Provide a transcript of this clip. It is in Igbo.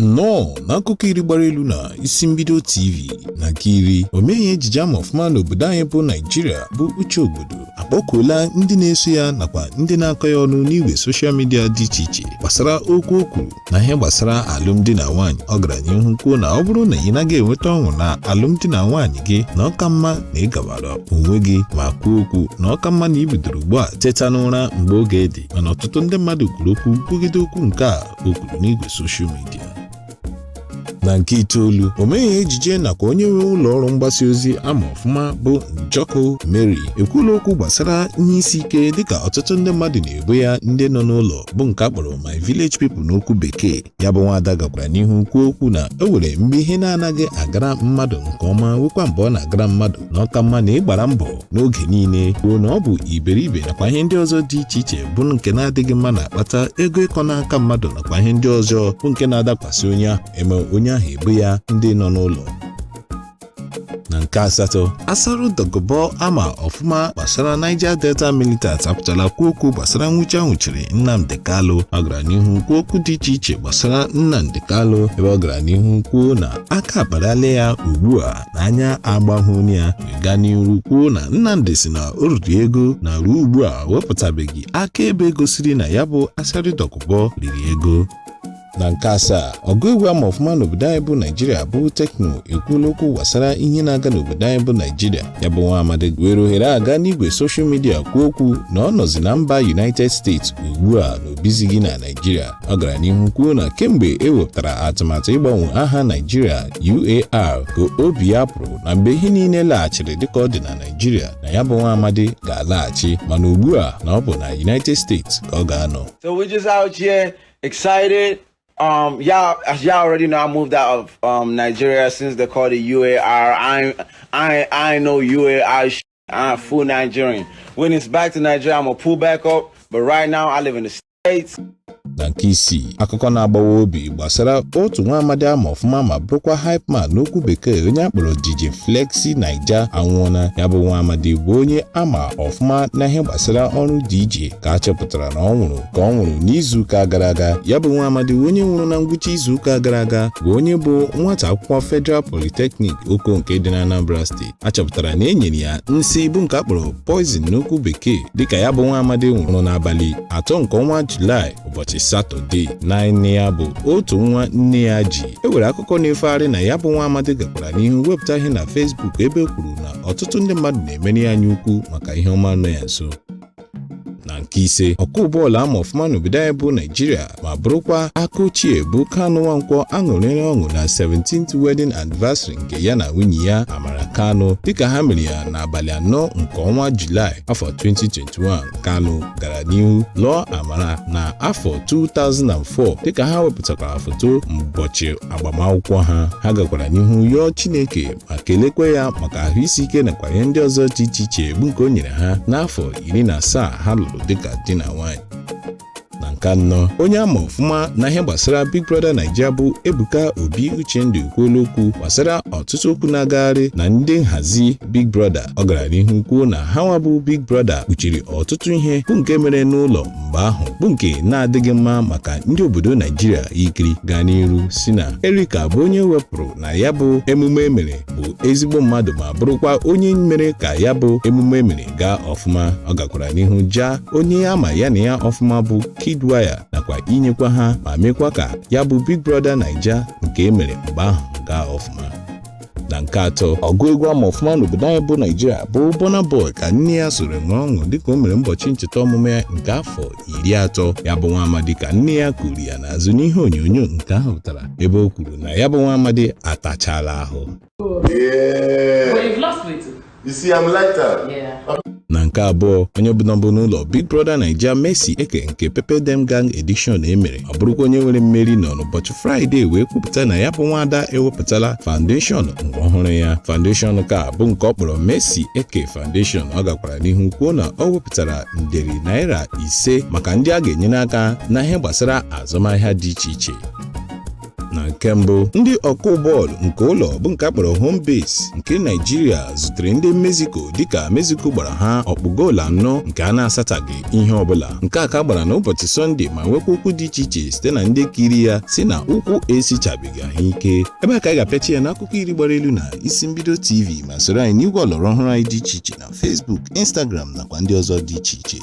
Nnọọ n'akụkọ iri gbara elu na Isi Mbido TV. Na nke iri, omee ejije ama ọfụma n'obodo anyị bụ Naijiria bụ Uche Ogbodo akpọkuola ndị na-eso ya nakwa ndị na-akọ ya ọnụ n'igwe social media dị iche iche gbasara okwu o kwuru na ihe gbasara alụmdi na nwaanyị. Ọ gara n'ihu kwuo na ọ bụrụ na ị naghị enweta ọṅụ na alụmdi na nwaanyị gị, na ọ ka mma na ị gawara onwe gị, ma kwuo okwu na ọ ka mma na ị bidoro ugbu a teta n'ụra mgbe oge dị. Mana ọtụtụ ndị mmadụ kwuru okwu kwugide okwu nke a o kwuru n'igwe social media. Na nke itoolu, omee ejije nakwa onye nwe ụlọ ọrụ mgbasa ozi ama ọfụma bụ Njọkụ Mary ekwuola okwu gbasara ihe isi ike dịka ọtụtụ ndị mmadụ na-ebo ya ndị nọ n'ụlọ, bụ nke a kpọrọ "my village people" n'okwu Bekee. Ya bụ nwaada gakwara n'ihu kwuo okwu na o nwere mgbe ihe na-anaghị agara mmadụ nke ọma, nwekwa mgbe ọ na-agara mmadụ, na ọka mma na ịgbara mbọ n'oge niile. Kwuo na ọ bụ iberibe nakwa ihe ndị ọzọ dị iche iche bụ nke na-adịghị mma na-akpata ego ịkọ n'aka mmadụ, nakwa ihe ndị ọzọ bụ nke na-adakwasị onye ahụ, eme onye ahụ ebu ya ndị nọ n'ụlọ. Na nke asatọ, Asari Dokubo ama ọfụma gbasara Niger Delta Militant apụtala kwuo okwu gbasara nwụchi anwụchiri Nnamdi Kanu. Ọ gara n'ihu kwuo okwu dị iche iche gbasara Nnamdi Kanu, ebe ọ gara n'ihu kwuo na aka akparala ya ugbu a na anya agbahụ ya, wee gaa n'ihu kwuo na Nnamdi si na o riri ego, na ruo ugbu a wepụtabeghị akaebe gosiri na ya bụ Asari Dokubo riri ego. Na nke asaa, ọgụ egwu ama ọfụma n'obodo anyị bụ Naijiria bụ Tekno ekwuola okwu gbasara ihe na-aga n'obodo anyị bụ Naijiria. Ya bụ nwa amadi were ohere aga n'igwe social media kwuo okwu na ọ nọzi na mba United States ugbu a, na obizighị na Naijiria. Ọ gara n'ihu kwuo na kemgbe e wepụtara atụmatụ ịgbanwe aha Naijiria UAR, ka obi ya pụrụ na mgbe ihe niile laghachiri dịka ọ dị na Naijiria, na ya bụ nwa amadi ga-alaghachi, mana ugbu a na ọ bụ na United States ka ọ ga-anọ. So we're just out here excited. Y'all, as y'all already know, I moved out of Nigeria since they called it UAR. I ain't no UAR. I'm full Nigerian. When it's back to Nigeria, I'm gonna pull back up. But right now, I live in the States. Na nke isii, akụkọ na-agbawa obi gbasara otu nwa amadi ama ọfụma ma bụrụkwa hype man n'okwu Bekee, onye akpọrọ DJ Flexi Naija, anwụọla. Ya bụ nwa amadi bụ onye ama ọfụma na ihe gbasara ọrụ DJ ka a chọpụtara na ọ nwụrụ ka ọ nwụrụ n'izuụka gara aga. Ya bụ nwa amadi, onye nwụrụ na ngwụcha izuụka gara aga, bụ onye bụ nwata akwụkwọ Federal Polytechnic Oko nke dị na Anambra Steeti. A chọpụtara na e nyere ya nsị bụ nke akpọrọ poison n'okwu Bekee, dịka ya bụ nwa amadi nwụrụ n'abalị 3 nke ọnwa Julaị, ụbọchị Satọde. Naanị ya bụ otu nwa nne ya ji. E nwere akụkọ na-efegharị na ya bụ nwa amadi gakwara n'ihu wepụta ihe na Facebook, ebe e kwuru na ọtụtụ ndị mmadụ na-emere ya anya ukwu maka ihe ọma nọ ya nso. Na nke ise, ọkụ bọọlụ ama ọfụma n'obodo anyị bụ Naijiria ma bụrụkwa aka ochie bụ Kanu Nwankwo aṅụrịrị ọṅụ na 17th wedding anniversary nke ya na nwunye ya Amara Kanu, dịka ha mere ya n'abalị 4 nke ọnwa Julaị afọ 2021. Kanu gara n'ihu lụọ Amara na afọ 2004, dịka ha wepụtakwara foto ụbọchị agbamakwụkwọ ha. Ha gakwara n'ihu yọọ Chineke ma kelekwa ya maka ahụ isi ike nakwa ihe ndị ọzọ dị iche iche bụ nke o nyere ha n'afọ 17 ha lụrụ dịka di na nwanyị. Na nke anọ, onye ama ọfụma na ihe gbasara Big Brother Naija bụ Ebuka Obi Uchendu ekwuola okwu gbasara ọtụtụ okwu na-agagharị na ndị nhazi Big Brother. Ọ gara n'ihu kwuo na ha nwa bụ Big Brother kpuchiri ọtụtụ ihe bụ nke mere n'ụlọ mgbe ahụ, bụ nke na-adịghị mma maka ndị obodo Naijiria ikiri. Gaa n'iru si na Erika bụ onye wepụrụ na ya bụ emume emere bụ ezigbo mmadụ, ma bụrụkwa onye mere ka ya bụ emume emere gaa ọfụma. Ọ gakwara n'ihu jaa onye ama ya na ya ọfụma bụ Kiddwaya, nakwa inyekwa ha ma mekwa ka ya bụ Big Brother Naija nke emere mgbe ahụ gaa ọfụma. Na nke atọ, ọgụ egwu ama ọfụma n'obodo anyị bụ Naijiria bụ Burna Boy ka nne ya soro ṅụọ ọṅụ dịka o mere ụbọchị ncheta ọmụmụ ya nke afọ 30. Ya bụ nwa amadi ka nne ya kuru ya n'azụ n'ihe onyonyo nke ahụ pụtara, ebe o kwuru na ya bụ nwa amadi atachala ahụ. Yeah. But you've lost weight. You see, I'm lighter. Yeah. Na nke abụọ, onye bụ nọbụ n'ụlọ Big Brother Naija Mercy Eke nke Pepper Dem Gang Edition emere, ọ bụrụkwa onye nwere mmeri, nọ n'ụbọchị Fraịde wee kwupụta na ya bụ nwaada ewepụtala foundation nke ọhụrụ ya. Foundation ka bụ nke ọ kpọrọ Mercy Eke Foundation. Ọ gakwara n'ihu kwuo na ọ wepụtara nde naira 5 maka ndị a ga-enye n'aka na ihe gbasara azụmahịa dị iche iche. Na nke mbụ, ndị ọkụ bọọlụ nke ụlọ bụ nke a kpọrọ home base nke Naijiria zutere ndị Mexico, dịka Mexico gbara ha ọkpụ goolu 4 nke a na-asataghị ihe ọbụla. Nke a ka gbara n'ụbọchị Sọnde, ma nwekwa okwu dị iche iche site na ndị kiri ya si na ụkwụ esichabeghị ha ike. Ebe a ka anyị ga-apịachi ya n'akụkọ 10 gbara elu na Isi Mbido TV, ma soro anyị n'igwe ọlọrọ ọhụrụ anyị dị iche iche na Facebook, Instagram nakwa ndị ọzọ dị iche iche.